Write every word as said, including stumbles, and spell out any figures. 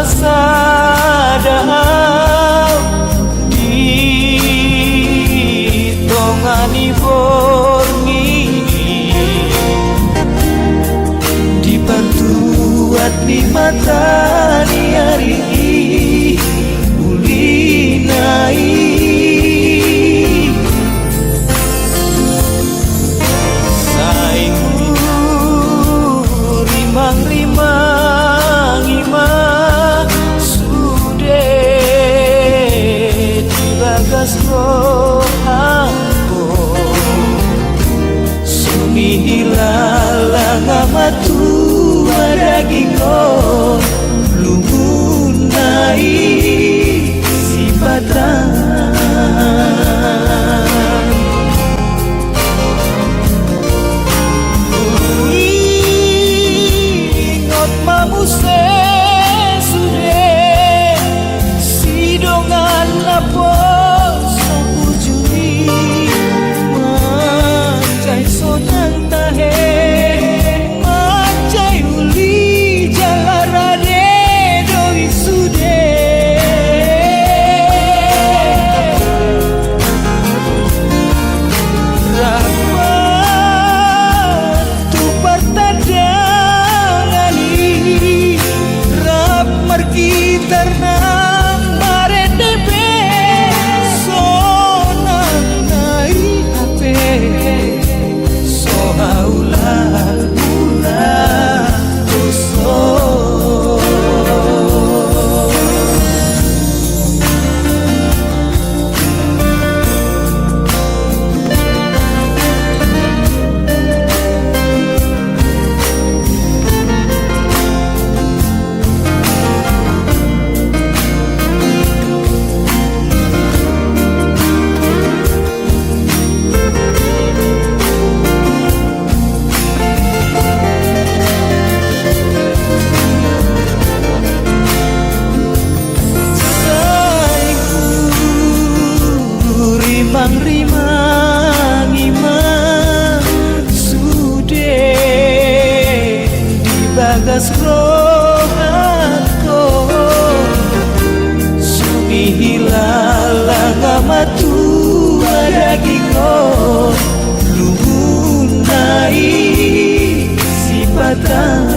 Sada au di tonga ni borngin, di partuat ni mata ni ari i, ulina i. Sai hurimangrimangi ma sude di bagas rohangku. Songon i hilala nga matua daging on, lungunna i sipata. Huingot ma muse sude sidongan naposo uju i, mansai sonang tahe, mansai uli jala rade do i sude. Rap ma tu partandangan i, rap margitar nang marende pe, sonang na i hape so haula-ula tuson. Sai hurimangrimangi ma sude di bagas rohangku. Songon i hilala nga matua daging on, lungunna i sipata.